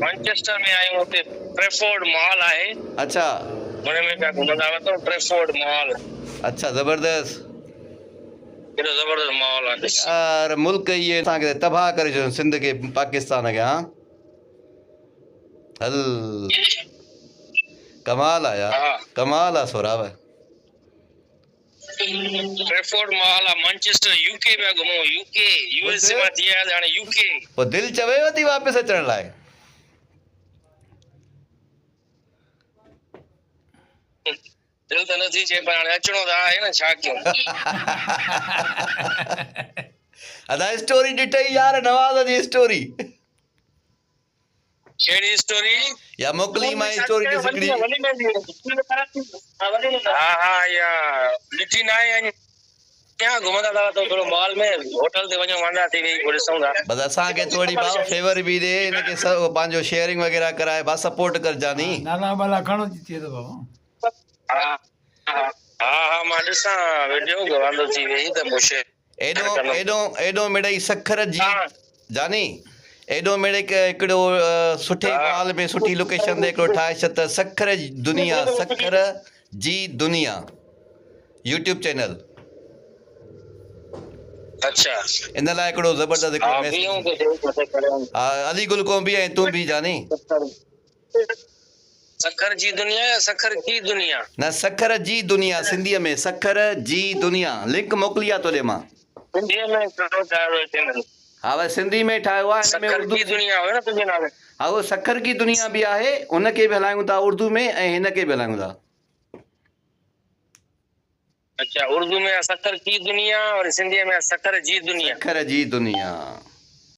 Manchester ۾ آهيون اتي Trafford مال آهي. اڇا. ان ۾ پيا گهمندا وتون ٽريفورڊ مال. اڇا زبردست. ڪيڏو زبردست ماحول آهي ڏس. يار ملڪ اهي اسان کي تباهه ڪري ڇڏيو سنڌ کي پاڪستان کي ها هل ڪمال آ يار ڪمال آ سهراب. ٽريفورڊ مال آ مانچسٽر يو ڪي پيا گهمون يو ڪي يو ايس اي مان ٿي آياسين هاڻي يو ڪي. پوء دل چويو ٿي واپس اچڻ لاء. دل ته نٿي چئي پر هاڻي اچڻو ته آهي نه ڇا ڪيون. ادا اسٽوري ڏٺئي يار نواز جي اسٽوري. ڪهڙي اسٽوري؟ يا موڪلي مائي اسٽوري ڏس هڪڙي. ها ها اها ڏٺي ناهي اڃا گهمندا ٿا وتون ٿورو مال ۾ هوٽل تي وڃون واندا ٿي ويهي پوء ڏسون ٿا. بس اسان کي ٿوري ڀاء فيور به ڏي هن کي پنهنجو شيئرنگ وغيره ڪرائي ڀاء سپورٽ ڪر جاني. نالا بالا کڻو ٿئي ٿو بابا. ها ها مان ڏسان وڊيو واندو ٿي ويهي ته پوء شيئر ايڏو ڪندم. ايڏو ايڏو مڙئي سکر جي جاني ايڏو مڙئي هڪڙو سٺي مال ۾ سٺي لوڪيشن تي هڪڙو ٺاهي ڇڏ ته سکر جي دنيا سکر جي دنيا يوٽيوب چينل. اڇا. ان لاء هڪڙو زبردست هڪڙو ميسيج. ها علي گل ڪون به ۽ تون به جاني. سکر جي دنيا يا سکر ڪي دنيا؟ نه سکر جي دنيا سنڌيء ۾ سکر جي دنيا لنڪ موڪلي آ توڏي مان. سنڌيء ۾ ڪهڙو ٺاهيو اٿئي چينل؟ ها ڀائي سنڌي ۾ ٺاهيو آ هن ۾ سکر اردو ڪي دنيا هيو نه تنهنجي نالي. ها اهو سکر ڪي دنيا به آهي ان کي به هلايون ٿا اردو ۾ ۽ هن کي به هلايون ٿا. اڇا اردو ۾ آ سکر ڪي دنيا وري سنڌيء ۾ آ سکر جي دنيا. سکر جي دنيا.